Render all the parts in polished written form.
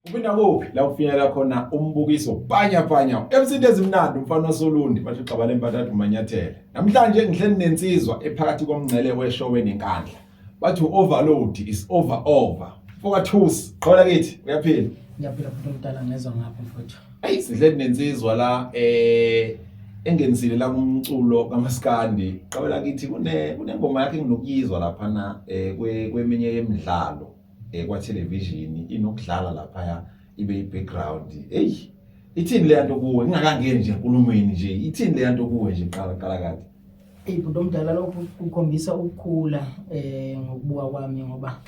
Uphinda kuphi la kufinyelela khona umbukiso panya panya emsinte ezimnandi umfana wasolundi bathi uxabane embathathu manyathela. Namhlanje ngihleli nensizwa ephakathi komngcele weshowe nenkandla. Bathi overload is over over. Mfoka Thusi, qhola kithi uyaphila. Ngiyaphila futhi umdala ngezwa ngapha mfowethu. Hey sihleli nensizwa la engenisile la kumculo kaMaskandi. Qhawela kithi kunengoma yakhe enginokuyizwa lapha na kweminye yemidlalo kwa television inokudlala lapha ibe i background. Hey ithini le nto kuwe ngingakangeni nje enkulumweni nje ithini le nto kuwe nje qala qala kade. Hey bhuti omdala lokhu kukhombisa ukukhula ngokubuka kwami ngoba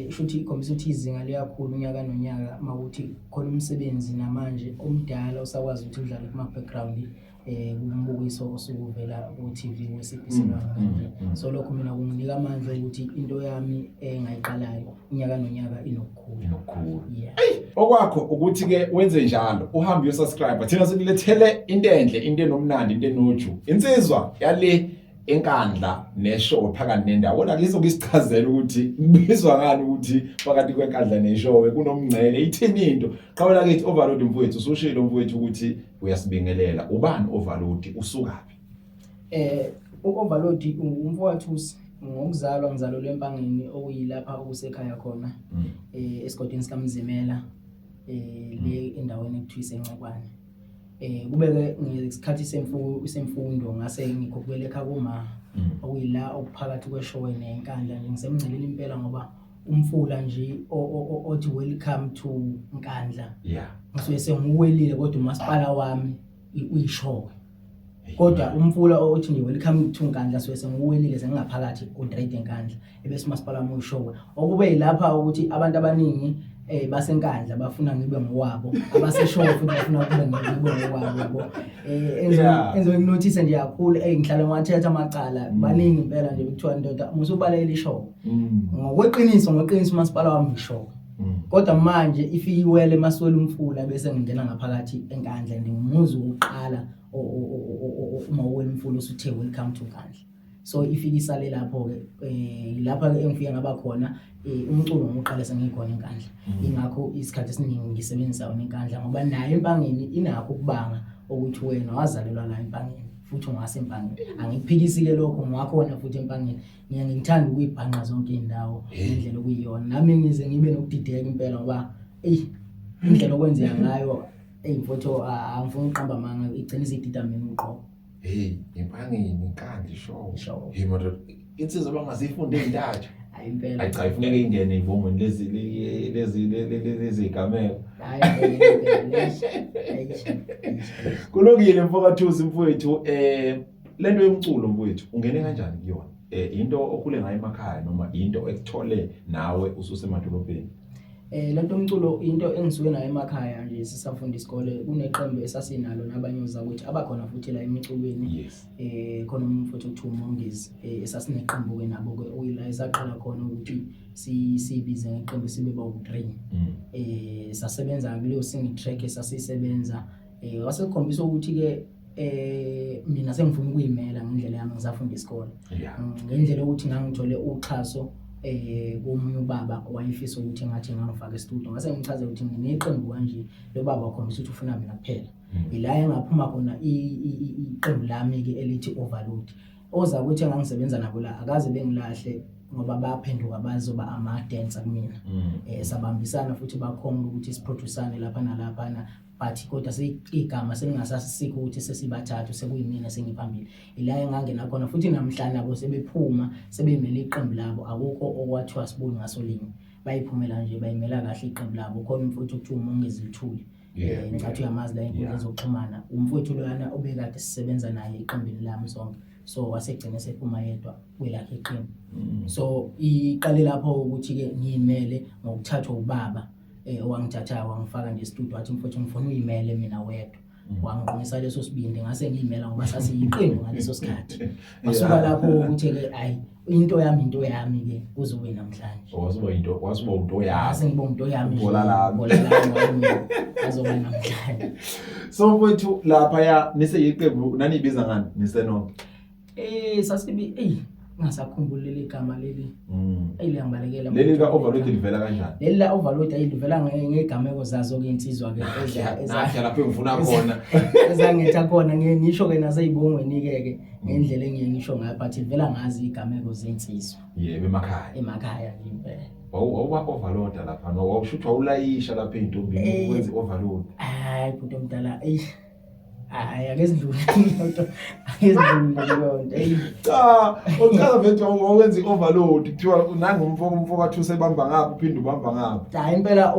shuthi ikhombisa ukuthi izinga liyakhula unyaka nonyaka mawuthi khona umsebenzi namanje omdala usakwazi ukuthi udlale kuma background kumbukiso osuke uvela ku TV weSABC kanje. So lokho mina kunginika amandla ukuthi into yami engayiqalayo unyaka nonyaka inokukhula. Inokukhula. Yeah. Okwakho ukuthi ke wenze njalo uhambe uyosubscribe thina sikulethele into enhle into enomnandi into enoju insizwa yale enkandla neshowe phakathi nendawo kodwa ke isichazela ukuthi kubizwa ngani ukuthi phakathi kwenkandla neshowe kunomngcele ithini into qhawela kithi overload mfowethu usushilo mfowethu ukuthi uyasibingelela ubani overload usukaphi? U-overload umfowethu ngokuzalwa ngizalelwe eMpangeni okuyilapha okusekhaya khona esigodini sikaMzimela le endaweni ekuthiwa iseNcekwane. Kube-ke ngesikhathi semfundo ngase ngikhuphukele ekhaya kuma okuyila okuphakathi kweshowe nenkandla nje ngisemngceleni impela ngoba umfula nje othi welcome to Nkandla. Ngisuke sengiwelile kodwa umasipala wami uyishowe. Kodwa umfula othi nje welcome to Nkandla suke sengiwelile sengingaphakathi ku-Trade Nkandla ebese umasipala wami uyishowe. Okube yilapha ukuthi abantu abaningi basenkandla bafuna ngibe ngowabo, abaseshowe futhi bafuna kube ngibe ngowabo yabo. Enzo nginothise nje kakhulu ngihlale ngiwathetha amacala baningi impela nje kuthiwa ndoda musubalekela ishowe. Ngokweqiniso ngoqiniso umasipala wami ngishowe. Kodwa manje ifike iwele maswele umfula bese ngingena ngaphakathi enkandla ngingumuzi wokuqala uma uwela umfula usuthe welcome to Nkandla. So ifike isale lapho ke lapha ke engifike ngaba khona umculo ngiqale sengikhona enkandla. Ingakho isikhathi esiningi ngisebenzisa wona enkandla ngoba nayo empangeni inakho ukubanga ukuthi wena wazalelwa la empangeni futhi ungasempangeni. Angikuphikisi ke lokho ngiwakhona futhi empangeni. Ngiye ngithanda ukuyibhanqa zonke izindawo ngendlela okuyiyona. Nami ngize ngibe nokudideka impela ngoba eyi indlela okwenzeka ngayo eyi mfowethu angifuni ukuqamba amanga igcina isidida mina uqobo. Hey, empangeni inkandla ishowe. Ishowe. Hey madoda, insizwa bangazifunde ezintathu. Hayi impela. Hayi cha ifuneka ingene ibongweni lezi lezi lezi igameko. Hayi impela. Kulungile mfowethu mfowethu lento yomculo mfowethu ungene kanjani kuyona? Into okhule ngayo emakhaya noma into ekuthole nawe ususemadolobheni? Lento umculo into engisuke nayo emakhaya nje sisafunda isikole kuneqembu esasinalo nabanye ozakwethu abakhona futhi la emculweni. Khona umfowethu okuthiwa uMongezi esasineqembu ke nabo ke oyila esaqala khona ukuthi sibize ngeqembu sibe bawu-3. Sasebenza kuleyo single track esasisebenza wasekukhombisa ukuthi ke mina sengifuna ukuyimela ngendlela yami ngisafunda isikole. Ngendlela ukuthi ngangithole uxhaso komunye ubaba owayefisa ukuthi ngathi ngangifaka e-studio ngase ngichaze ukuthi ngineqembu kanje lo baba wakhombisa ukuthi ufuna mina kuphela. Ila engaphuma khona iqembu lami ke elithi Overload. Oza ukuthi engangisebenza nabo la akaze bengilahle ngoba baphenduka bazoba ama dancer kumina. Sabambisana futhi bakhona ukuthi siproducane lapha nalapha na but kodwa igama selingasasikho ukuthi sesibathathu sekuyimina sengiphambili. Ila engangena khona futhi namhla nabo sebephuma sebemele iqembu labo akukho okwathiwa sibuni ngaso linye. Bayiphumela nje bayimela kahle iqembu labo. Khona umfowethu okuthiwa uMongezi Luthuli. Ngicathi uyamazi la inkundla zokuxhumana. Umfowethu loyana obekade sisebenza naye eqembini lami sonke. So wasegcina sephuma yedwa kwelakhe iqembu. So iqale lapho ukuthi ke ngiyimele ngokuthathwa ubaba owangithatha wangifaka nje e-studio wathi mfowethu ngifuna uyimele mina wedwa. Wangiqinisa leso sibindi ngase ngiyimela ngoba sasiyiqembu ngaleso sikhathi. Wasuka lapho ukuthi ke hayi into yami into yami ke kuzobe namhlanje. Wasuba into wasuba into yami. Ngase ngibe into yami nje. Ibhola lami. Ibhola lami azoba namhlanje. So mfowethu lapha ya nise yiqembu nanibiza ngani nisenonke? Sasibi Ngingasakhumbuli leli gama leli. Eyi liyangibalekela. Leli ka overload livela kanjani? Leli la overload ayilivela ngegameko zazo ke insizwa ke eza lapho engifuna khona. Ezangetha khona ngiye ngisho ke naseyibongweni ke ke ngendlela engiye ngisho ngayo but ivela ngazi igameko zensizwa. Yebo emakhaya. Emakhaya nje impela. Wawuba overload lapha no wawusho ukuthi wawulayisha lapha ezintombini wenza overload. Hayi bhuti omdala eyi Hayi ake sidlule leyo Ake sidlule leyo nto. Eyi Cha, uchaza vele wawenza i-overload kuthiwa nangumfo umfo kaThusi ebamba ngapha uphinde ubamba ngapha. Cha impela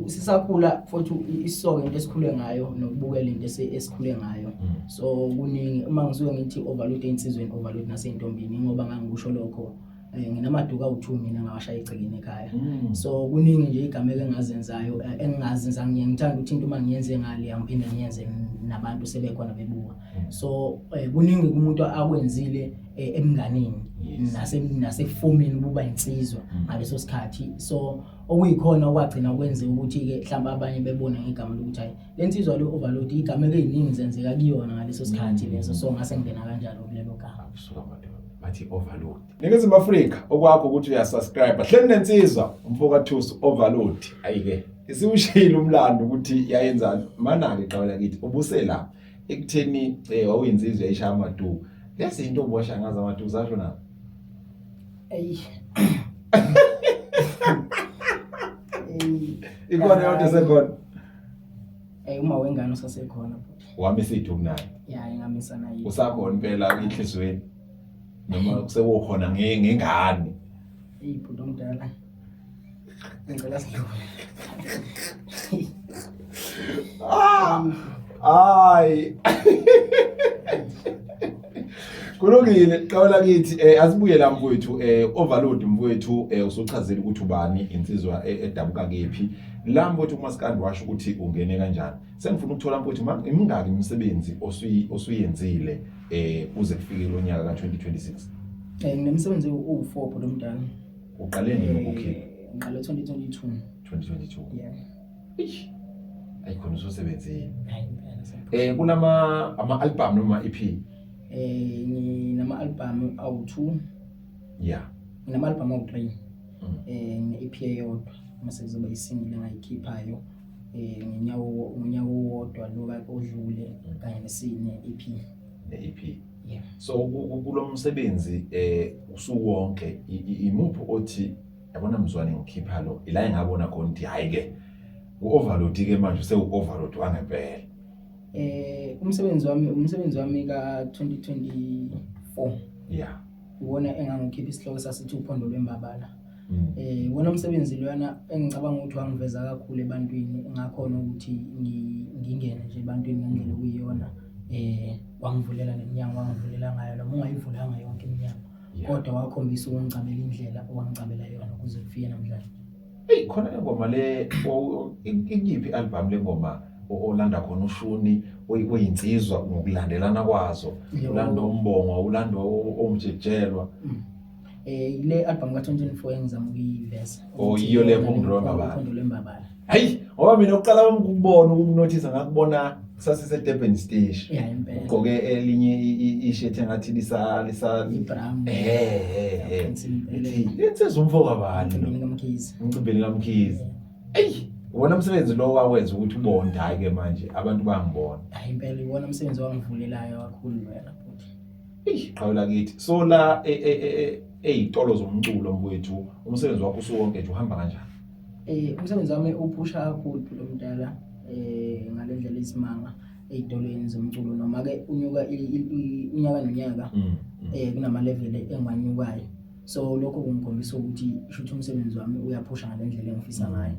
sisakhula futhi isoke into esikhule ngayo nokubukela into esikhule ngayo. So kuningi uma ngisuke ngithi overload ensizweni overload nasentombini ngoba ngangikusho lokho. Nginamaduku awu-2 mina ngawashaya egcekeni ekhaya. So kuningi nje igameko engazenzayo engingazenza ngiye ngithanda ukuthi into uma ngiyenze ngale angiphinde ngiyenze nabantu sebekhona bebuka. So kuningi kumuntu akwenzile emnganini nasefomini ukuba insizwa ngaleso sikhathi. So okuyikhona okwagcina kwenze ukuthi-ke mhlawumbe abanye bebone ngegama lokuthi hayi le nsizwa le overload igameko ey'ningi zenzeka kuyona ngaleso sikhathi leso. So ngase ngingena kanjalo kulelo gama. Kusuka madoda bathi overload. Ningizimu Afrika okwakho ukuthi uyasubscribe. Hleli nensizwa umfo kaThusi overload. Ayike isiwushilo umlando ukuthi yayenzani. Manake iqhawe lakithi ubusela ekutheni wawuyinsizwa yayishaya amaduku. Lezi zinto obosha ngazo amaduku zasho na? Eyi. Ikhona yodwa sekhona. Uma wengane usasekhona bhuti. Wamisa iduku naye. Ya ngamisa naye. Usakhona impela enhlizweni. Noma sekukhona ngengane. Eyi bhuti omdala. Ngicela sidlule. Ah! Hayi. Kulungile qhawe lakithi asibuye la mfowethu overload mfowethu usuchazile ukuthi ubani insizwa edabuka kephi. La mfowethu uMaskandi washo ukuthi ungene kanjani. Sengifuna ukuthola mfowethu imingaki imisebenzi osuyenzile kuze kufike lo nyaka ka2026. Nginemsebenzi uwu4 bhuti omdala. Uqale nini ukukhipha? Ngiqale 2022. 2022. Yeah. Eish. Ayikhona usosebenzile. Hayi impela siyaphuza. Kunama ama album noma EP? Nginama album awu2. Yeah. Nginama album awu3. Ngine EP eyodwa mase kuzoba isingle engayikhiphayo ngonyaka owodwa lo odlule kanye nesine EP. Ne EP. Yeah. So kulomsebenzi usuwonke imuphi othi yabona mzwane ngikhipha lo ila engabona khona ukuthi hayi ke uoverload ke manje usewu overload wangempela. Umsebenzi wami ka 2024. Yeah. Uwona engangikhipha isihloko sasithi uphondo lwembabala. Wona umsebenzi lwana engicabanga ukuthi wangiveza kakhulu ebantwini ngakhona ukuthi ngingene nje ebantwini ngendlela okuyiyona. Wangivulela neminyango wangivulela ngayo noma ungayivulanga yonke iminyango. Kodwa wakhombisa ukungicabela indlela owangicabela yona ukuze kufike namhlanje. Hey khona le ngoma le ikiphi album le ngoma olanda khona ushuni oyinsizwa ngokulandelana kwazo ulanda umbongo ulanda omjejelwa. Le album ka 2024 engizama ukuyiveza. Oh yiyo le Phondo Lwembabala. Phondo Lwembabala. Hayi ngoba mina uqala ukubona ukunothisa ngakubona sasise Durban Station. Yeah impela. Ugqoke elinye ishirt engathi lisa ibrown. Insizwa umfo kabani lo? Umcimbini kaMkhize. Umcimbini kaMkhize. Eyi wona umsebenzi lo wawenza ukuthi ubonde hayi ke manje abantu bangibona. Hayi impela iwona umsebenzi wangivulelayo kakhulu wena bhuti. Eyi qhawe lakithi. So la eyitolo zomculo mfowethu umsebenzi wakho usuwonke nje uhamba kanjani? Umsebenzi wami uphusha kakhulu bhuti omdala ngalendlela isimanga eyitolweni zomculo noma ke unyuka unyaka nonyaka kunama level engiwanyukayo. So lokho kungikhombisa ukuthi shuthi umsebenzi wami uyaphusha ngalendlela engifisa ngayo.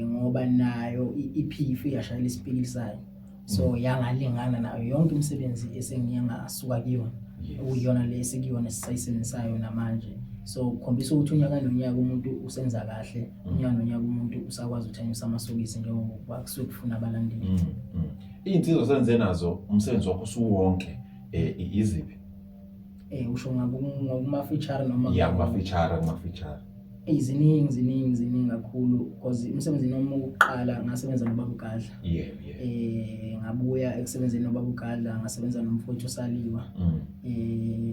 Ngoba nayo i-EP iyashayela isipikili sayo. So yangalingana nayo yonke imisebenzi esengiye ngasuka kuyona. Okuyiyona le esikuyona esisayisebenzisayo namanje. So kukhombisa ukuthi unyaka nonyaka umuntu usenza kahle, unyaka nonyaka umuntu usakwazi ukuthi anyuse amasokisi njengoba kusuke kufuna abalandeli. Iy'nsizwa senze nazo umsebenzi wakho usuwonke iziphi? Usho ngakuma feature noma Yeah, kuma feature, kuma feature. Eyi ziningi ziningi ziningi kakhulu because umsebenzi noma wokuqala ngasebenza nobaba uGadla. Yebo, yebo. Ngabuya ekusebenzeni nobaba uGadla ngasebenza nomfowethu uSaliwa.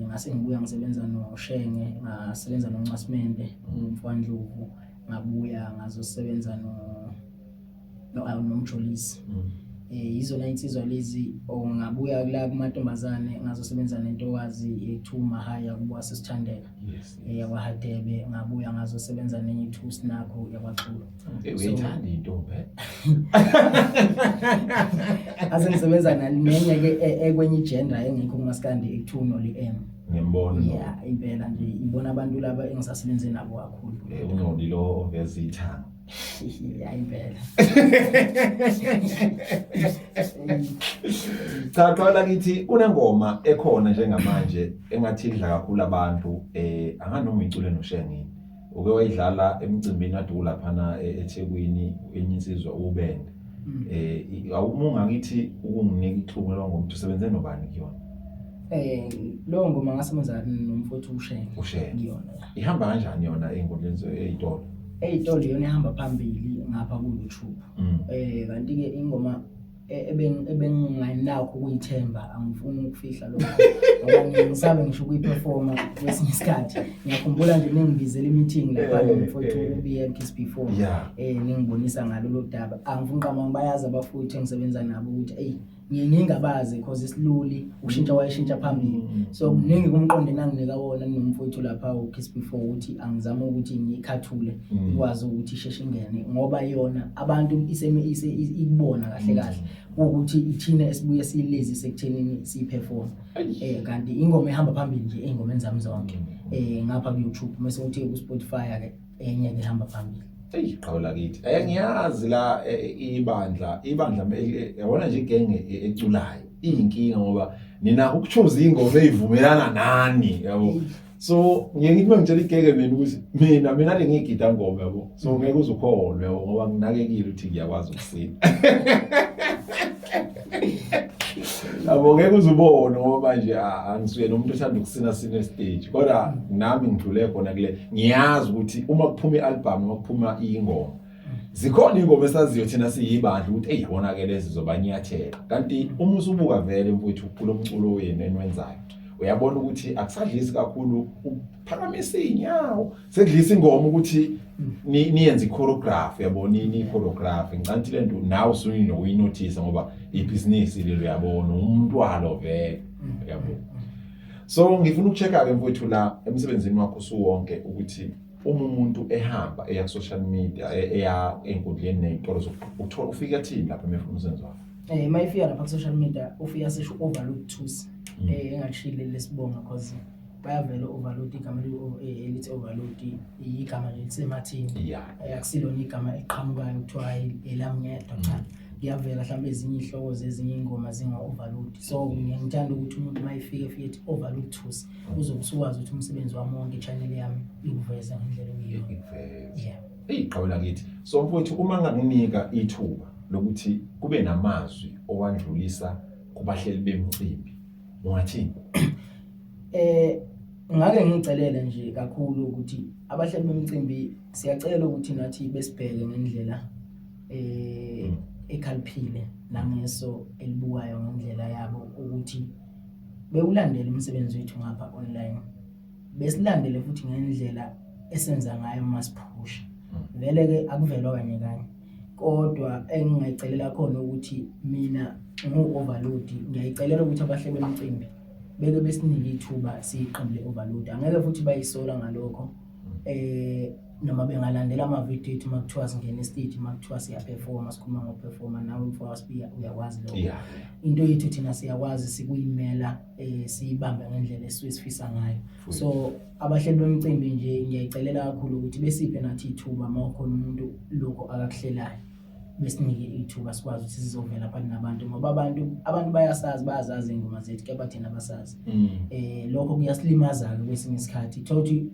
Ngase ngibuya ngisebenza noShenge, ngasebenza noNcwasimende, umfowandlovu, ngabuya ngazosebenza no no noMjolisi. Yizona insizwa lezi ongabuya kula kumantombazane ngazosebenza nentokazi ekuthiwa uMahaya kubo sesithandeka. Yes. YakwaHadebe ngabuya ngazosebenza nenye ekuthiwa uSinakho yakwaXulu. Uyayithanda intombi eh? Ase ngisebenza nenye ke ekwenye igender engekho kumaskandi ekuthiwa uNoli M. Ngiyambona. Yeah, impela nje ibona abantu laba engisasebenze nabo kakhulu. UNoli lo oveza ithanga. Ya impela. Cha qala kithi kunengoma ekhona njengamanje engathi idla kakhulu abantu anganoma icule noShengini. Uke wayidlala emcimbini kade ulaphana eThekwini enye insizwa uBende. Awumunga ngithi ukunginika ixhumo lo ngomuntu usebenze nobani kuyona? Lo ngoma ngasebenza nomfowethu uShenge. uShenge. Kuyona. Ihamba kanjani yona ey'nkundleni ey'tolo? Ey'tolo iyona ehamba phambili ngapha ku-YouTube. Kanti ke ingoma ebenginganakho ukuyithemba, angifuni ukufihla lokho ngoba ngisabe ngisho ukuyiperforma kwesinye isikhathi. Ngiyakhumbula nje ningibizela i-meeting lapha nomfowethu uBM Kiss Before. Ningibonisa ngalolu daba. Angifuni qama ngibayazi abafowethu engisebenza nabo ukuthi ey ngingabazi because isiluli ushintsha wayeshintsha phambili. So kuningi kumqondo enanginika wona nomfowethu lapha uKiss Before ukuthi angizame ukuthi ngiyikhathule ikwazi ukuthi isheshe ingene ngoba yona abantu ikubona kahle kahle ukuthi ithina esibuye siyilezi sekuthenini siyiperform. Kanti ingoma ehamba phambili nje ey'ngomeni zami zonke ngapha ku YouTube mase uthi ku Spotify ke enye ke ihamba phambili. Eyi qhawula kithi. Ngiyazi la ibandla yabona nje igenge eculayo iyinkinga ngoba nina ukuchoose ingoma ezivumelana nani yabo. So ngiye ngithi mangitshela igenge mina ukuthi mina le ngigida ngoma yabo. So ngeke uzukholwe yabo ngoba nginakekile ukuthi ngiyakwazi ukusina. Yabo ngeke uzubone ngoba manje angisuye nomuntu othanda ukusina sine stage kodwa nami ngidlule khona kule ngiyazi ukuthi uma kuphuma ialbum noma kuphuma ingoma zikhona ingoma esaziyo thina siyibandla ukuthi hey yabona ke lezi zobanyathela kanti uma usubuka vele mfowethu kulomculo wenu enwenzayo uyabona ukuthi akusadlisi kakhulu uphakamisa inyawo sekudlisa ingoma ukuthi niyenze ichoreography yabona ni choreography ngicanti lento nawe usuyini uyinotice ngoba ibhizinisi lelo uyabona umntwalo vele yabo. So ngifuna ukuchecka ke mfowethu la emsebenzini wakho usuwonke ukuthi uma umuntu ehamba eya social media eya enkundleni nezitolo zokuthola ufika thini lapha emefuna umsebenzi wakho? Mayifika lapha ku social media ufika sesho overload tools engashile lesibonga because bayavela overload igama elithi overload igama lisemathini. Akusilona igama eliqhamukayo kuthiwa hayi elamngedwa cha. Kuyavela mhlawumbe ezinye izihloko zezinye ingoma zinga overload. So ngiyangithanda ukuthi umuntu mayifika efike ethi overload tools uzobe usukwazi ukuthi umsebenzi wami wonke channel yami ikuveze ngendlela ekuyiyona. Ikuveze. Yeah. Eyiqhawula kithi. So mfowethu uma ngakunika ithuba lokuthi kube namazwi owandlulisa kubahleli bemicimbi ungathini? Ngake ngicelele nje kakhulu ukuthi abahleli bemicimbi siyacela ukuthi nathi besibheke ngendlela ekhaliphile nangeso elibukayo ngendlela yabo ukuthi bewulandele umsebenzi wethu ngapha online besilandele futhi ngendlela esenza ngayo masiphusha. Vele ke akuvelwa kanye kanye kodwa engingayicelela khona ukuthi mina ngu-overload ngiyayicelela ukuthi abahleli bemicimbi beke besinike ithuba siyiqembu le-overload. Angeke futhi bayisola ngalokho noma bengalandela ama-video ethu makuthiwa singena estage makuthiwa siyaperforma sikhuluma ngokuperforma nawe mfowethu uyakwazi lokho. Into yethu thina siyakwazi sikuyimela siyibambe ngendlela esifisa ngayo. So abahleli bemicimbi nje ngiyayicelela kakhulu ukuthi besiphe nathi ithuba uma ukhona umuntu lokho akakuhlelayo besinike ithuba sikwazi ukuthi sizovela phakathi nabantu ngoba abantu bayasazi bayazazi ingoma zethu kepha thina abasazi. Lokho kuyasilimaza ke kwesinye isikhathi thola ukuthi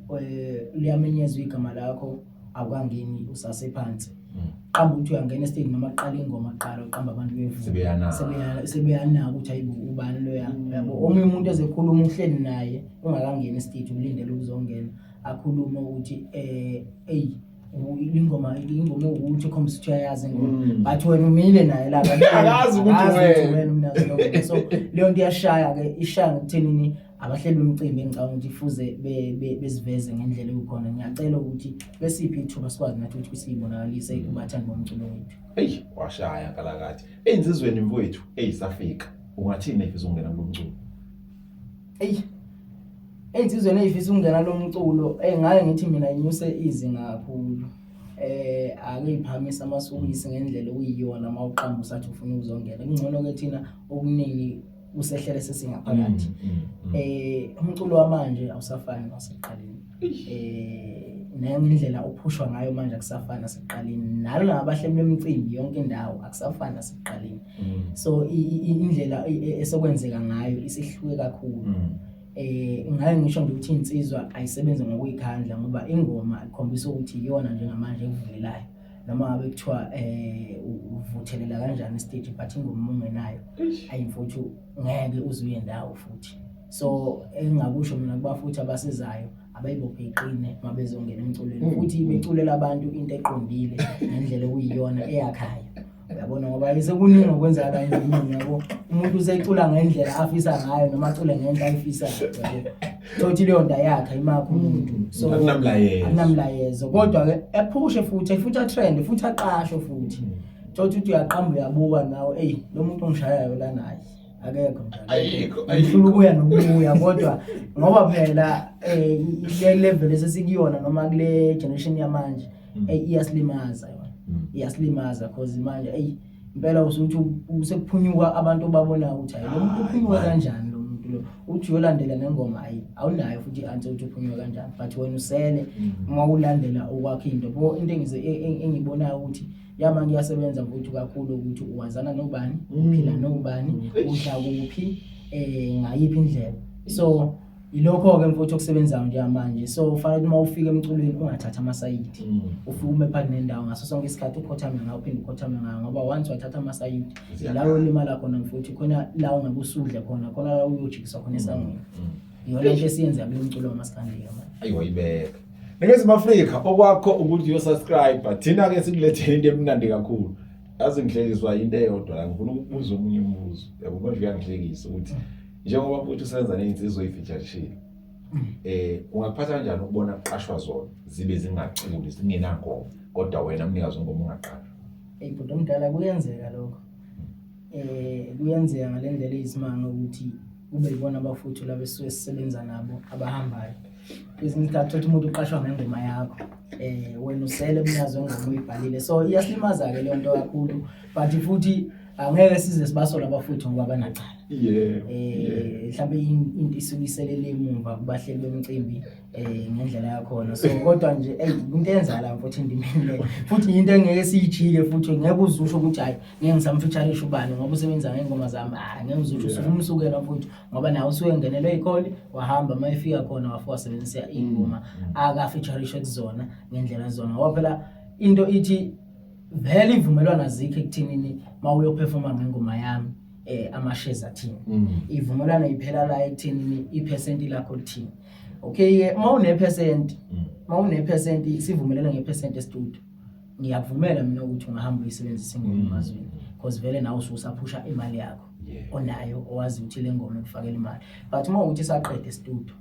liyamenyezwa igama lakho awukangeni usasephansi. Qamba ukuthi uyangena estage noma qala ingoma qala uqamba abantu bevuka sebeyanaka ukuthi hayibo ubani loya yabo. Omunye umuntu ezekhuluma uhleli naye ungakangeni estage ulindele ukuzongena. akhulume ukuthi eyi ingoma ukuthi ukhombisa ukuthi uyayazi ingoma. But wena umile naye lapha, Akazi ukuthi akazi ukuthi wena. wena umnazi lo. So leyo nto iyashaya ke, ishaya ngokuthenini abahleli bemicimbi, engicabanga ukuthi fuze beziveze ngendlela ekukhona. Ngiyacela ukuthi besiphe ithuba sikwazi nathi ukuthi siyibonakalise kubathandi bomculo wethu. Eyi, washaya nkalakathi ey'nsizweni mfowethu eyisafika, ungathini efisa ukungena kulo mculo? Eyi, ey'nsizweni ey'fisa ukungena lo mculo, ngake ngithi mina inyuse izinga kakhulu. Ake yiphakamise amasokisi ngendlela okuyiyona uma uqamba usathi ufuna ukuzongena. Kungcono-ke thina okuningi kusehlele sesingaphakathi. Umculo wamanje awusafani nasekuqaleni. Nendlela ophushwa ngayo manje akusafani nasekuqaleni. Nalo nabahleli bemicimbi yonke indawo akusafani nasekuqaleni. So indlela esekwenzeka ngayo isihluke kakhulu. Ngaye ngisho nje ukuthi insizwa ayisebenze ngokuyikhandla, ngoba ingoma ikhombisa ukuthi iyona njengamanje ekuvulelayo, noma ngabe kuthiwa uvuthelela kanjani stage, but ingoma ungenayo ayimfuthu ngeke uze uye ndawo futhi. So engingakusho mina kuba futhi abasizayo, abayibophe iqine uma bezongena emculweni, futhi beculela abantu into eqondile ngendlela okuyiyona eyakhayo, uyabona, ngoba sekuningi okwenzakala endlini, yabo. Umuntu usecula ngendlela afisa ngayo noma acule ngento ayifisayo, yabo, thothi leyo nto ayakha imakho umuntu. So Akunamlayezo. Akunamlayezo, kodwa-ke ephushe futhi atrend futhi aqashwe futhi. Thothi uthi uyaqamba, uyabuka nawe, eyi, lo muntu ongishayayo lana, hayi, akekho njalo. Ayikho, Ngihlula ayikho. ukuya nokubuya, kodwa ngoba phela le level esesikuyona noma kule generation yamanje, iyasilimaza yona. Iyasilimaza cause manje, eyi, impela usuthi usekuphunyuka abantu obabonayo ukuthi hayi, lo muntu uphunyuka kanjani, lo muntu lo uthi uyolandela nengoma, ayi, awunayo futhi i-answer ukuthi uphunyuka kanjani, but wena usele uma ulandela okwakho into bo into engibonayo ukuthi yamanje iyasebenza futhi kakhulu ukuthi uwazana nobani, uphila nobani, udla kuphi, ngayiphi indlela. So ilokho ke mfowethu okusebenzayo njengamanje. So ufanele uma ufika emculweni ungathatha amasayidi, ufike ume phakathi nendawo ngaso sonke isikhathi, ukhothame ngawo, uphinde ukhothame ngawo, ngoba once wathatha amasayidi, la uyolimala khona mfowethu, khona la ungeke usudle khona, khona la uyojikiswa khona esangweni. Iyona into esiyenza kulo mculo wamaskandi-ke manje. Ayi, wayibeka. Ningizimu Afrika, okwakho ukuthi uyosubscribe, thina ke sikulethele into emnandi kakhulu. Yazi ngihlekiswa into eyodwa la, ngifuna ukubuza omunye umbuzo, yabo, manje uyangihlekisa ukuthi njengoba futhi usenza nezinsizwa oyifeaturishile, ungakuphatha kanjani ukubona kuqashwa zona zibe zingaculi, zingenangoma, kodwa wena mnikazi wengoma ungaqashwa? Eyi, bhuti omdala, kuyenzeka lokho. Kuyenzeka ngale ndlela eyisimanga ukuthi kube yibona abafuthu laba esisuke sisebenza nabo abahambayo. Kwezinye isikhathi uthi umuntu uqashwa ngengoma yakho, wena usele mnikazi wengoma uyibhalile. So iyasilimaza-ke leyo nto kakhulu, but futhi angeke size sibasole abafuthu ngoba banacala. Mhlawumbe into isuke iselele emumva kubahleli bemicimbi ngendlela yakhona. So kodwa nje, ey, into eyenzakala mfowethu endimeni le, futhi into engeke siyijike, futhi ngeke uze usho ukuthi hayi, ngeke ngisamfeaturisha ubani ngoba usebenza ngey'ngoma zami. Hhayi, ngeke uze usho, usuke umsukela mfowethu, ngoba nawe usuke engenelwe ikholi, wahamba, uma efika khona wafika wasebenzisa iy'ngoma akafeaturishwe kuzona ngendlela zona, ngoba phela into ithi vele ivumelwano azikho ekuthenini uma uyoperforma ngengoma yami, ama-shares athini. Ivumelwano iphela la ekuthenini iphesenti lakho lithini. Okay, uma une-percent, uma une-percent, sivumelene nge-percent e-studio, ngiyakuvumela mina ukuthi ungahamba uyisebenzise ingoma emazweni, because vele nawe usuke usaphusha imali yakho onayo, owazi ukuthi le ngoma ikufakela imali. But uma ukuthi saqeda e-studio,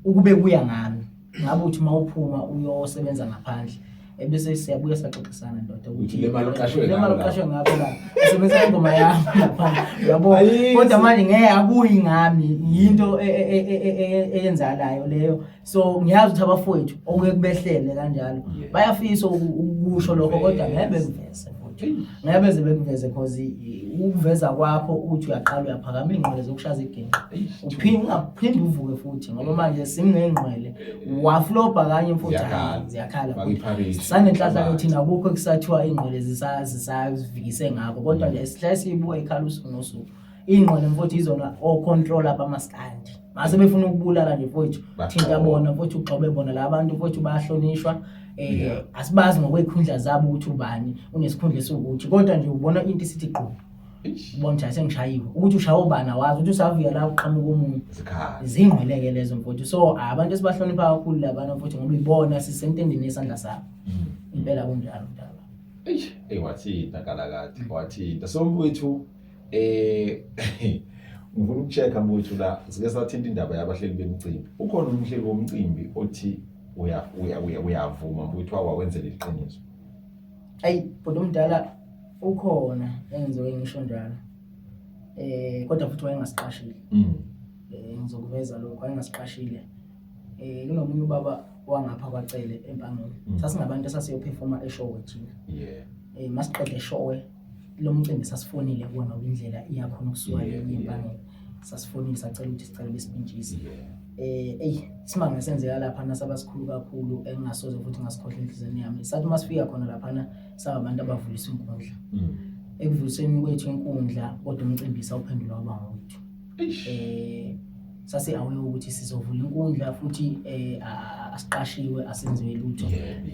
ukube kuya ngami, ngabe uthi uma uphuma uyosebenza ngaphandle, ebese siyabuya saxoxisana, ndoda, ukuthi le mali oqashwe le mali ngayo. Oqashwe ngakho la, usebenzisa ingoma yami lapha, uyabo. Ayizi. Kodwa manje ngeke, akuyi ngami, yinto eyenzakalayo leyo. So ngiyazi ukuthi abafowethu okuye kubehlele kanjalo bayafisa ukusho lokho, kodwa ngeke bekuveze futhi, ngeke beze bekuveze, because ukuveza kwakho uthi uyaqala uyaphakama iy'ngqwele zokushaza iginqa, uphinde ungaphinde uvuke futhi, ngoba manje simngey'ngqwele waflopha kanye futhi. Ziyakhala. Ziyakhala. Faka ipharishi. Sanenhlahla ke thina, akukho kusathiwa iy'ngqwele zisazivikise ngakho, kodwa nje sihlale siyibuka ikhala usuku nosuku. Iy'ngqwele mfowethu izona o-controller bamaskandi, mase befuna ukubulala nje mfowethu, thinta bona mfowethu, ugxobe bona. La bantu mfowethu bayahlonishwa. Asibazi ngokwekhundla zabo ukuthi ubani unesikhundla esiwukuthi, kodwa nje ubona into isithi gqu. Ubona ukuthi sengishayiwe, ukuthi ushawe ubani awazi, ukuthi usavika la uqhamuka omunye. Zingqweleke lezo mfowethu. So abantu esibahlonipha kakhulu labana mfowethu, ngoba ibona sisentendeni yesandla sabo. Impela kunjalo mntaka. Eish, ey wathinta kalakade, wathinta. So mfowethu ngifuna ukucheck mfowethu la, sike sathinta indaba yabahleli bemicimbi. Ukhona umhleli womcimbi othi uyavuma mfowethu wakwenzela iqiniso. Ayi bhuti omdala, ukhona engizoke ngisho njalo. Kodwa futhi wayengasiqashile. Ngizokuveza lokho, wayengasiqashile. Kunomunye ubaba wangapha kwaCele eMpangeni. Sasingabantu esasiyoperforma eShowe thina. Masiqede eShowe lo mcimbi sasifonile kuwona ngoba indlela iyakhona ukusuka eMpangeni. Sasifonile sacela ukuthi sicela besipintshise. Eyi isimanga esenzeka laphana sabasikhulu kakhulu engingasoze futhi ngasikhohlwa enhliziyweni yami. Sathi uma sifika khona laphana saba abantu abavulisa inkundla. Ekuvuliseni kwethu inkundla kodwa umcimbi sawuphendula waba ngowethu. Sase aware ukuthi sizovula inkundla futhi asiqashiwe, asenziwe lutho.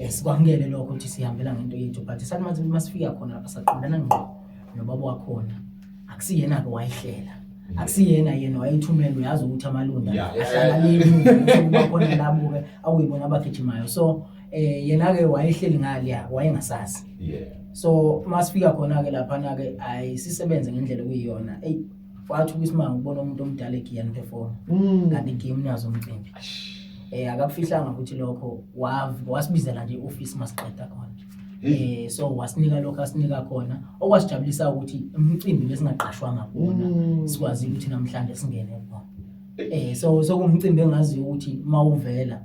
Sikwamukele lokho ukuthi sihambela ngento yethu, but sathi manje masifika khona lapha saqondana ngqo nobaba wakhona. Akusiyena-ke wayihlela, akusiyena yena wayethumela, uyazi ukuthi amalunda ahlala le emuva khona labo-ke akuyibona abagijimayo. So yena-ke wayehleli ngaliya, wayengasazi. So masifika khona-ke laphana-ke ayisisebenze ngendlela okuyiyona. Eyi wathi ukusimanga ukubona umuntu omdala egiya niperform, kanti igiya umnazo umcimbi. Akakufihlanga futhi lokho, wasibizela nje i-office masiqeda khona. So wasinika lokho asinika khona, okwasijabulisa ukuthi umcimbi besingaqashwanga kuwona, sikwazi ukuthi namhlanje singene kuwona. So sokumcimbi engaziyo ukuthi mawuvela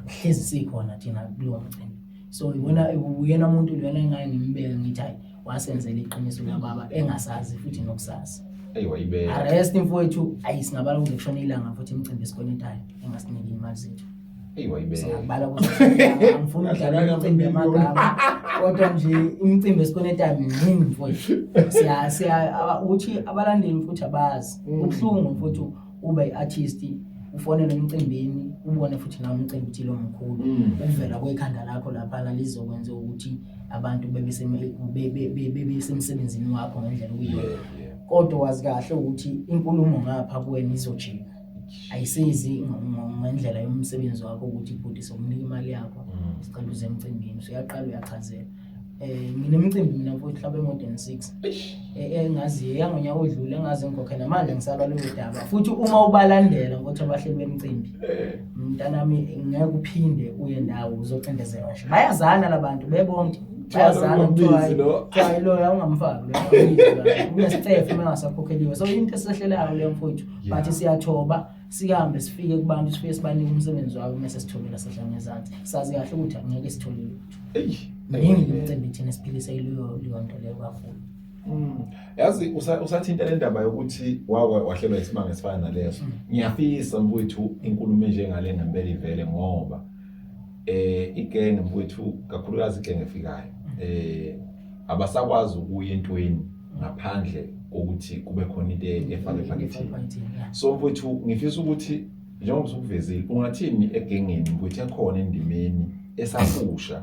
hlezi sikhona thina kulowo mcimbi. So ibona uyena umuntu lona engaye ngimbeke ngithi hayi wasenzela iqiniso lababa engasazi futhi nokusazi. Eyi wayibeka. Arrest mfowethu, ayi singabala kuze kushone ilanga futhi imicimbi esikweletayo engasiniki imali zethu. Eyi wayibeka. Singabala kuze kushone ilanga, angifuni ukudlala imicimbi yamagama. Kodwa nje imicimbi esikweletayo miningi mfowethu. Siya siya ukuthi abalandeli futhi abazi. Kubuhlungu mfowethu ube i-artist ufonele emcimbini ubone futhi nawe umcimbi uthi lo mkhulu, uvela kwekhanda lakho laphana lizokwenza ukuthi abantu bebesemsebenzini wakho ngendlela okuyiyona. Kodwa wazi kahle ukuthi inkulumo ngapha kuwena izojika, ayisizi ngendlela yomsebenzi wakho ukuthi bhuti sokunika imali yakho, sicela uze emcimbini. Usuyaqala uyachazela. Nginemicimbi mina mfowethu mhlawumbe more than 6 engaziyo yangonyaka odlule engaze ngikhokhe namanje ngisalwa leyo daba. Futhi uma ubalandela ngokuthi abahleli bemicimbi, mntanami ngeke uphinde uye ndawo, uzocindezelwa nje. Bayazana labantu bebonke, bayazana, kuthiwa lo ungamfaki lo unesicefe uma engasakhokheliwe. So into esehlelayo leyo mfowethu, but siyathoba sihambe sifike kubantu, sifike sibanike umsebenzi wabo, mase sithobela sehla ngezansi, sazi kahle ukuthi angeke sithole lutho. Miningi imicimbi thina esiphilise leyo nto leyo kakhulu. Yazi usathinta le ndaba yokuthi wahlelwa isimanga esifana naleso. Ngiyafisa mfowethu inkulumo enjengale ngempela ivele, ngoba igenge mfowethu, kakhulukazi igenge efikayo, abasakwazi ukuya entweni ngaphandle kokuthi kube khona into efakwe ephakethini. So mfowethu ngifisa ukuthi njengoba usukuvezile, ungathini egengeni mfowethu ekhona endimeni esapusha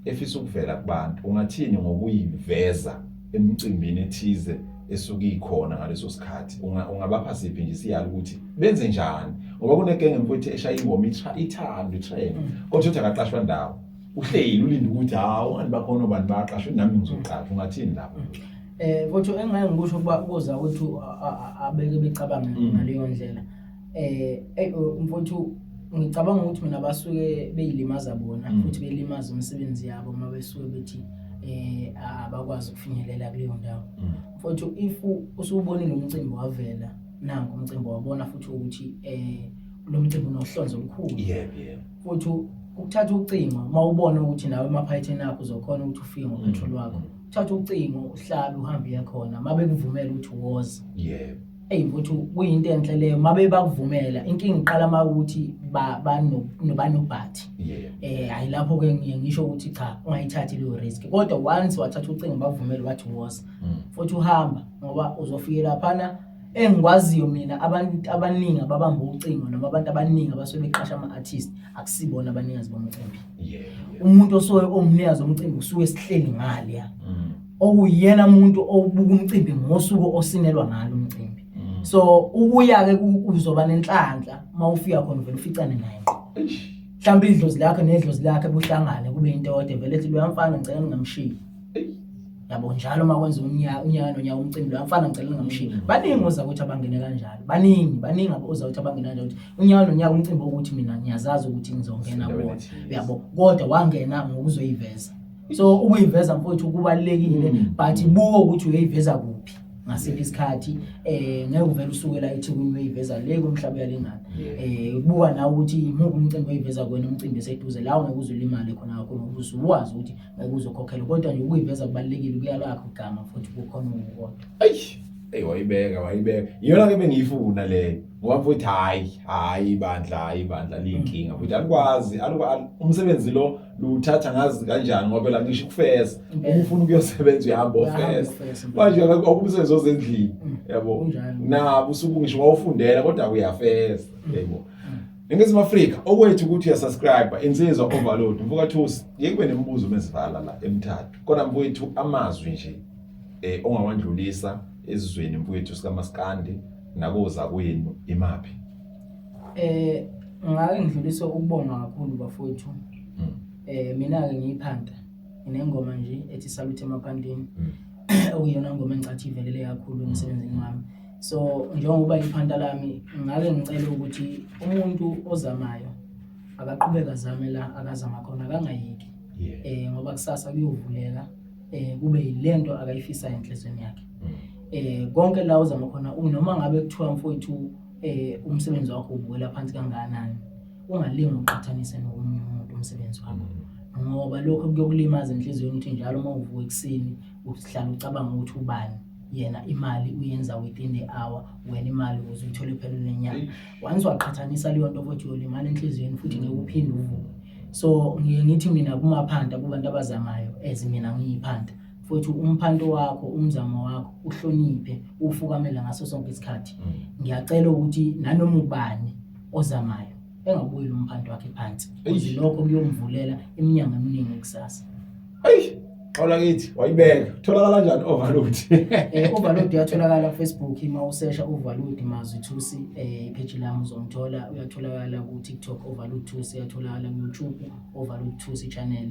efisa ukuvela kubantu, ungathini ngokuyiveza emcimbini ethize esuke ikhona ngaleso sikhathi? Ungabapha siphi nje isiyalo ukuthi benze njani? Ngoba kunegenge mfowethu eshaya ingoma ithando itrend, kodwa uthi akaqashwa ndawo, uhleli ulinde ukuthi hawu ngani bakhona obani bayaqashwa nami ngizoqashwa. Ungathini lapho? Mfowethu engake ngikusho kuba kuza ukuthi abeke becabange ngaleyo ndlela. Mfowethu ngicabanga ukuthi mina basuke beyilimaza bona futhi belimaza umsebenzi yabo uma besuke bethi abakwazi ukufinyelela kuleyo ndawo. Mfowethu if usubonile umcimbi wavela, nanku umcimbi wabona futhi ukuthi lo mcimbi unohlonzo olukhulu. Yebo, yebo. Futhi ukuthatha ucingo uma ubona ukuthi nawe emaphayitheni akho uzokhona ukuthi ufike ngopetrol wakho. Uthatha ucingo uhlabe uhambe uye khona, uma bekuvumela ukuthi woza. Yebo. Eyi mfowethu kuyinto enhle leyo uma bebakuvumela. Inkinga iqala uma ukuthi banobhathi. Yebo. Hayi lapho ke ngiye ngisho ukuthi cha ungayithathi leyo risk. Kodwa once wathatha ucingo bakuvumela wathi woza. Futhi uhamba ngoba uzofika laphana. Engikwaziyo mina abantu abaningi ababamba ucingo noma abantu abaningi abasuke beqasha ama-artist akusibona abanikazi bomcimbi. Yebo. Umuntu osuke ongumnikazi womcimbi usuke esihleli ngaliya. Okuyena umuntu obuka umcimbi ngosuku osinelwa ngalo umcimbi. So ukuya ke uzoba nenhlanhla uma ufika khona vele uficane naye ngqo. Mhlawumbe idlozi lakhe nedlozi lakhe buhlangane kube into eyodwa vele ethi loya mfana ngicela ningamshiyi. Yabo njalo uma kwenza unyaka unyaka nonyaka umcimbi loya mfana ngicela ningamshiyi. Baningi ozakwethu abangene kanjalo. Baningi baningi ozakwethu abangene kanjalo ukuthi unyaka nonyaka umcimbi ukuthi mina ngiyazazi ukuthi ngizongena kuwona. Uyabo kodwa wangena ngokuzoyiveza. So ukuyiveza mfowethu kubalulekile but buka ukuthi uyayiveza kuphi ngasiphi isikhathi ngeke uvele usuke la eThekwini uyiveza le kumhlaba uyalingana. Buka nawe ukuthi imuphi umcimbi oyiveza kuwena umcimbi eseduze la ungeke uze ulimale khona kakhulu ngoba usuwazi ukuthi ngeke uzokhokhelwa kodwa nje ukuyiveza kubalulekile kuyalakho igama futhi kukhona ukukodwa. Eish, ey wayibeka wayibeka. Iyona ke bengiyifuna le ngoba mfowethu hayi hayi bandla hayi bandla liyinkinga futhi alikwazi umsebenzi lo luwuthatha ngazi kanjani ngoba phela ngisho ukufesa uma ufuna ukuyosebenza uyahamba ofesa manje akumsebenzi ozendlini yabo nabo usuku ngisho wawufundela kodwa uyafesa yebo. Ningizimu Afrika okwethu ukuthi uyasubscribe insizwa overload mfoka Thusi ngeke kube nemibuzo mezivala la emithathu kodwa mfowethu amazwi nje ongawandlulisa ezizweni mfowethu sikaMaskandi nakoza kwenu imaphi? Ngake ngidlulise ukubonga kakhulu bafowethu. Mina ke ngiyiphanta nginengoma nje ethi Salute Emaphantini okuyiyona ngoma engicathi ivelele kakhulu emsebenzini wami. So njengoba iphanta lami ngake ngicela ukuthi umuntu ozamayo akaqhubeka azame la akazama khona akangayeki. Ngoba kusasa kuyovuleka kube yilento akayifisayo enhlizweni yakhe. Konke la uzama khona noma ngabe kuthiwa mfowethu umsebenzi wakho ubukela phansi kangakanani ungalingi uqhathanise nomunye umuntu umsebenzi wakho ngoba lokho kuyokulimaza enhliziyweni ukuthi njalo uma uvuka ekuseni uhlala ucabanga ukuthi ubani yena imali uyenza within the hour wena imali ukuze uyithole phela nenyanga. Once waqhathanisa leyo nto futhi uyolimala enhliziyweni futhi ngeke uphinde uvuke. So ngiye ngithi mina kumaphanta kubantu abazamayo as mina ngiyiphanta futhi umphanto wakho umzamo wakho uhloniphe ufukamele ngaso sonke isikhathi. Ngiyacela ukuthi nanoma ubani ozamayo engabuyeli umphanto wakhe phansi ukuze lokho kuyomvulela iminyango eminingi kusasa. Eish, xawula kithi wayibeka. Tholakala kanjani Overload? Overload uyatholakala ku Facebook uma usesha Overload Mazwi Thusi ipage lami uzongithola. Uyatholakala ku TikTok Overload Thusi, uyatholakala ku YouTube Overload Thusi channel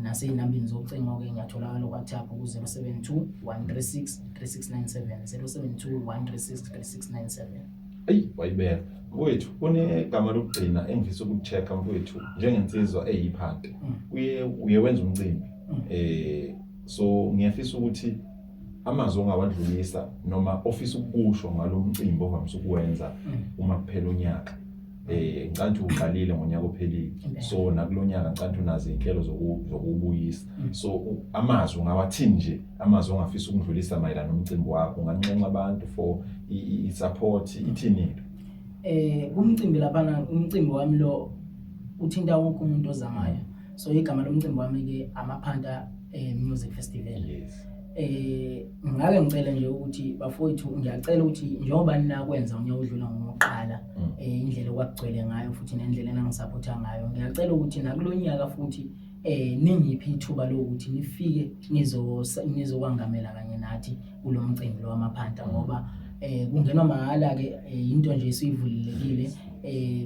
naseyinambeni zocingo ke ngiyatholakala ku WhatsApp ku 072 136 3697 072 136 3697. Eyi wayibeka. Mfowethu kunegama lokugcina engifisa ukucheck mfowethu njengensizwa eyiphante. Uye wenza umcimbi. So ngiyafisa ukuthi amazwi ongawadlulisa noma ofisa ukukusho ngalomcimbi ovamise ukuwenza uma kuphela unyaka. Ngicela uqalile ngonyaka ophelile. So nakulonyaka ngicela unazo inhlelo zokubuyisa. So amazwi ungawathini nje amazwi ongafisa ukudlulisa mayelana nomcimbi wakho unganxenxa abantu for i-support ithini into? Kumcimbi laphana umcimbi wami lo uthinta wonke umuntu ozamayo. So igama lomcimbi wami ke Amaphanta Music Festival. Yes. Ngake ngicela nje ukuthi bafowethu ngiyacela ukuthi njengoba ninakwenza unyaka odlula ngokuqala indlela okwakugcwele ngayo futhi nendlela enangisupporta ngayo ngiyacela ukuthi nakulonyaka futhi ningiphi ithuba lokuthi nifike nizokwangamela kanye nathi kulomcimbi lo wamaphanta ngoba kungenwa mahhala ke into nje esiyivulelekile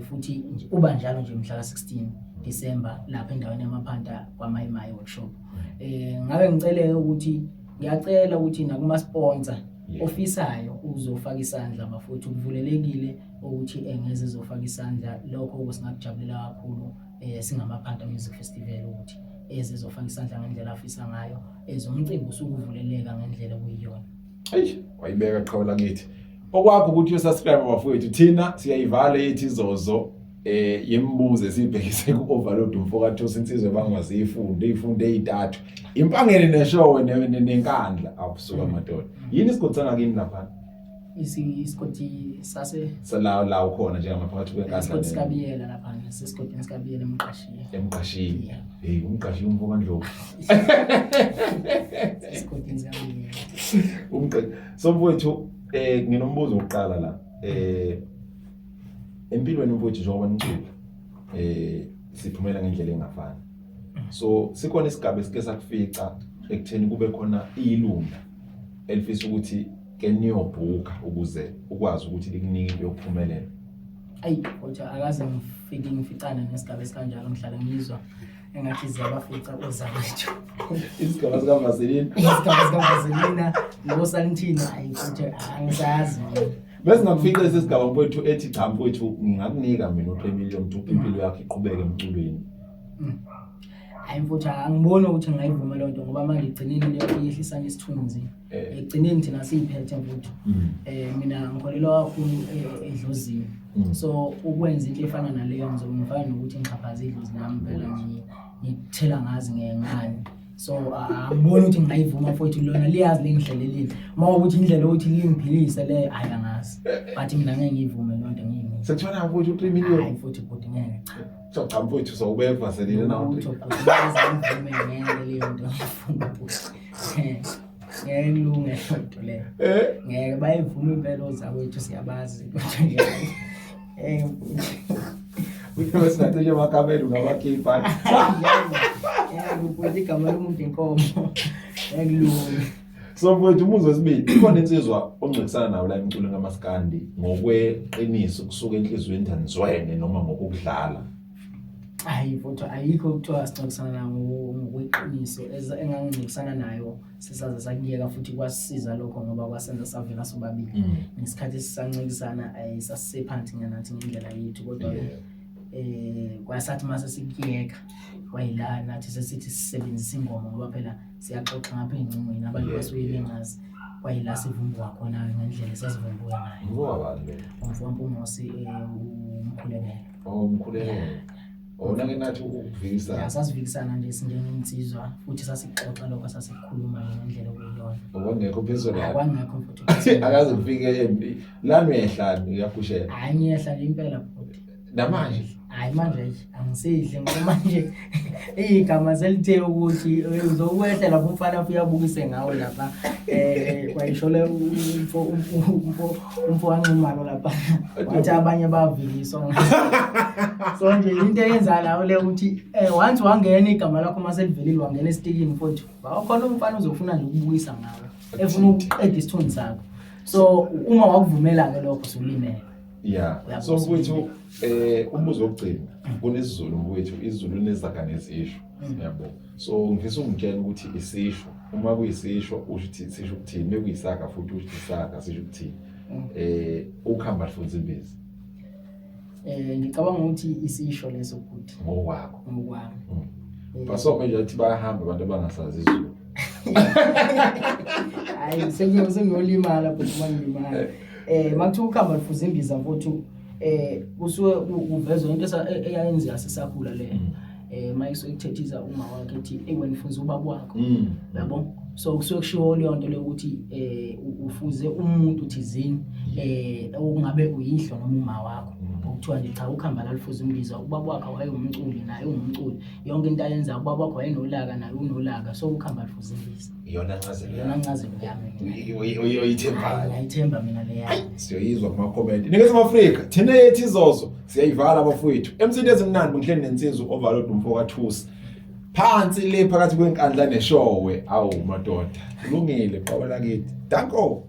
futhi uba njalo nje mhla ka-16 December lapha endaweni yamaphanta kwaMayimayi workshop. Ngabe ngicele ukuthi ngiyacela ukuthi nakuma sponsor ofisayo uzofaka isandla bafowethu kuvulelekile ukuthi engeze ezofaka isandla lokho singakujabulela kakhulu singamaphanta Music Festival ukuthi ezizofaka isandla ngendlela afisa ngayo ezomcimbi usukuvuleleka ngendlela okuyiyona. Eish wayibeka qhawe lakithi. Okwakho ukuthi usubscribe bafowethu thina siyayivala ethi izozo yemibuzo esibhekise ku Overload umfoka Thusi insizwe bangazifunde ifunde ezintathu impangeni neshowe nenkandla awusuka madoda. Yini isigodi sangakini lapha? Isigodi sase sala la ukhona njengamaphakathi kwenkandla. Isigodi sikaBiyela lapha sesigodini sikaBiyela eMqashiya. Emqashiya. Hey umqashiya umfoka Ndlovu. Esigodini sikaBiyela. Umqashiya. So mfowethu nginombuzo wokuqala la. Empilweni mfowethu njengoba nicula siphumela ngendlela engafani. So sikhona isigaba esike sakufica ekutheni kube khona ilunga elifisa ukuthi ke niyobhuka ukuze ukwazi ukuthi likunike into yokuphumelela? Ayi kodwa akaze ngifike ngificane nesigaba esikanjalo, ngihlala ngizwa engathi ziyabafica ozakwethu. Isigaba sikaVaseline. Isigaba sikaVaselina noSantina, ayi futhi angisazi mina. Bese ngakufica lesi sigaba mfowethu ethi cha mfowethu ngingakunika mina u3 million to impilo yakho iqhubeke emculweni. Hayi mfowethu, angiboni ukuthi ngingayivuma leyo nto ngoba manje egcineni leyo iyehlisana isithunzi. Ekugcineni thina siyiphethe mfowethu. Mina ngikholelwa kakhulu edlozini. So ukwenza into efana naleyo ngizobe ngifana nokuthi ngixhaphaze idlozi lami phela, ngithela ngazi ngengane. So angiboni ukuthi ngingayivuma mfowethu, lona liyazi lengihlelelile. Uma ukuthi indlela yokuthi lingiphilise leyo, hhayi angazi. But mina ngeke ngiyivume leyo nto ngiyimina. Sekuthiwa na mfowethu u3 million. Hayi mfowethu bhuti, ngeke cha. So cha mfowethu sawubeka Vaseline na Lutho u3. bhuti, ngeke ngivume ngeke leyo nto ngiyivume bhuti. Ngeke kulunge leyo nto leyo. Ngeke bayivuma impela ozakwethu, siyabazi kodwa nje. Bese singacishe amakamela ungabakhipha. Ngeke bhuti, igama lomuntu inkomo. Ngeke kulunge. So mfowethu, umbuzo wesibili, ikhona insizwa ongcwekisana nayo la emculweni kamaskandi ngokweqiniso kusuka enhliziyweni nizwene noma ngokukudlala? Hayi mfowethu, ayikho kuthiwa sixoxisana nayo ngokweqiniso. Engangingcikisana nayo sisaze sakuyeka futhi kwasisiza lokho ngoba kwasenza savela sobabili. Ngesikhathi sisancikisana sasisephansi nathi ngendlela yethu, kodwa kwasathi mase sikuyeka kwayila nathi sesithi sisebenzisa ingoma ngoba phela siyaxoxa ngapha ey'ncingweni abantu basuke bengazi, kwayila sivumbuka khona-ke ngendlela esasivumbuka ngayo. Umfowabani lo? Umfo waMpungose, uMkhulekelo. Oh, uMkhulekelo. Oh, nake nathi ukuvikisana. Ya, sasivikisana nje sinjengensizwa futhi sasixoxa lokho sasikhuluma nje ngendlela okuyiyona. Okwangekho phezulu. Kwangekho futhi. Akaze kufike embi. Lana uyehla uyakhushela. Hayi ngiyehla nje impela bhuti. Namanje. Hayi manje angisidli ngoba manje igama selithe ukuthi uzokwehla lapho umfana afike abukise ngawo lapha, kwayisho le umfo waNxumalo lapha wathi abanye bavikiswa. So nje into eyenza lawo le ukuthi once wangena igama lakho maselivelile wangena esitikini mfowethu, bakhona umfana uzofuna nje ukubukisa ngawe efuna ukuqeda isithunzi sakho. So uma wakuvumela ke lokho usulimele. Yeah. So mfowethu, umbuzo wokugcina, kunesizulu mfowethu, isiZulu nezaga nezisho. Yabo. So ngifisa ungitshela ukuthi isisho, uma kuyisisho usho ukuthi sisho ukuthini, mekuyisaga futhi usho ukuthi isaga sisho ukuthini. Ukhamba lifunza imbiza. Ngicabanga ukuthi isisho leso bhuti. Ngokwakho. Ngokwami. Baso manje athi bayahamba abantu abangasazi isiZulu. Hayi sengiyolimala bhuti uma ngilimala. Makuthiwa ukhamba lifuza imbiza mfowethu, kusuke kuvezwa into eyayenziwa sisakhula le. Mayisuke ikuthethisa uma wakhe ethi ey wena ufuza ubaba wakho. Yabo? So kusuke kushiwo leyo nto leyo ukuthi ufuze umuntu thizeni okungabe uyihlo noma uma wakho. Okuthiwa nje cha ukhamba la lifuza imbiza, ubaba wakhe wayengumculi naye ungumculi. Yonke into ayenza ubaba wakhe wayenolaka naye unolaka, so ukhamba lifuza imbiza. Iyona ncazelo. Iyona ncazelo yami mina. Oyithembayo. Ngiyayithemba mina le yami. Siyoyizwa kuma comment. Ningizimu Afrika, thina yethi izozo siyayivala abafowethu. MC Ezimnandi ngihleli nensizwa Overload umfo kaThusi. Phansi le phakathi kwenkandla neshowe. Awu madoda. Kulungile qobo lakithi. Danko.